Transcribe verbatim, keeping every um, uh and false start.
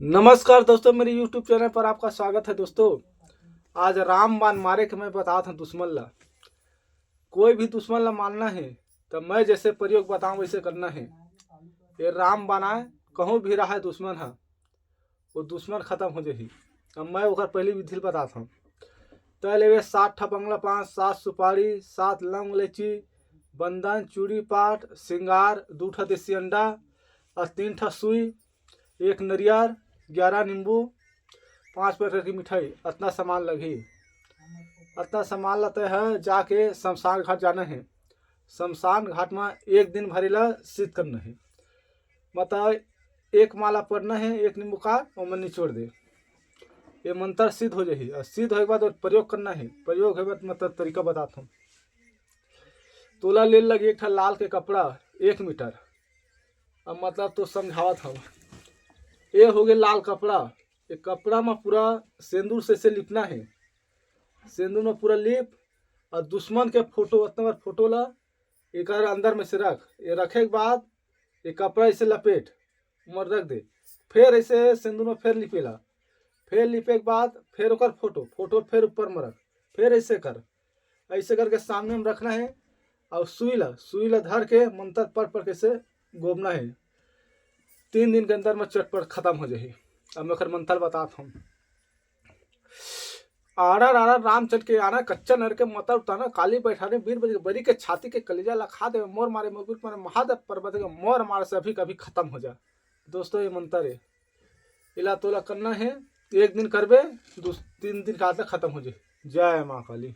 नमस्कार दोस्तों, मेरे YouTube चैनल पर आपका स्वागत है। दोस्तों, आज रामबाण मारे के मैं बतात हूँ दुश्मन ला। कोई भी दुश्मन ला मारना है तो मैं जैसे प्रयोग बताऊँ वैसे करना है। ये रामबाण आय, कहूँ भी रहा है दुश्मन हा, वो दुश्मन खत्म हो जाही। अब मैं ओकर पहली विधि ल बतात हूँ। तय लेवे सात ठा बंगला पान, सात सुपारी, सात लौंग इलायची, बंदन, चूड़ी पाट, श्रृंगार, दू ठा देसी अंडा और तीन ठा सुई, एक नरियर, ग्यारह नींबू, पाँच प्रकार की मिठाई। अतना सामान लगही। अतना सामान ला तय ह जाके शमशान घाट जाना है। शमशान घाट में एक दिन भर एला सिद्ध करना है। मतलब एक माला पड़ना है, एक नींबू काट ओमन निचोड़ दे, ये मंत्र सिद्ध हो जाही। और सिद्ध होए के बाद ओकर प्रयोग करना है। प्रयोग होए के बाद मतलब तरीका बतात हूँ। तोला ले लगी एक ठा लाल के कपड़ा एक मीटर। अब मतलब तो समझावत हूँ, ये हो गए लाल कपड़ा। ये कपड़ा में पूरा सेंदूर से, से लिपना है। सेंदूर में पूरा लिप और दुश्मन के फोटो, अतना बार फोटो ला एकर अंदर में से रख। ये रखे के बाद ये कपड़ा ऐसे लपेट, ओमन रख दे। फिर ऐसे सेंदूर में फिर लिपेला। फिर लिपे के बाद फिर ओकर फोटो, फोटो फिर ऊपर में रख। फिर ऐसे कर, ऐसे करके सामने में रखना है। और सुई ला, सुई ला धर के मंत्र पढ़ पढ़ के ऐसे गोबना है। तीन दिन के अंदर में चटपट खत्म हो जाही। अब मैं ओकर मंत्र बतात हूँ। आड़ा आड़ा रामचंद्र के आना, कच्चा नर के मतर उताना, काली बैठाने बीर बजरंग बली के छाती के कलेजा ला खा देवे, मोर मारे मोर गुरु मारे महादेव पर्वत के, मोर मारे से अभी कभी खत्म हो जा। दोस्तों, ये मंत्र है, इला तोला करना है। एक दिन करबे, दू तीन दिन के आदत खत्म हो जाए। जय माँ काली।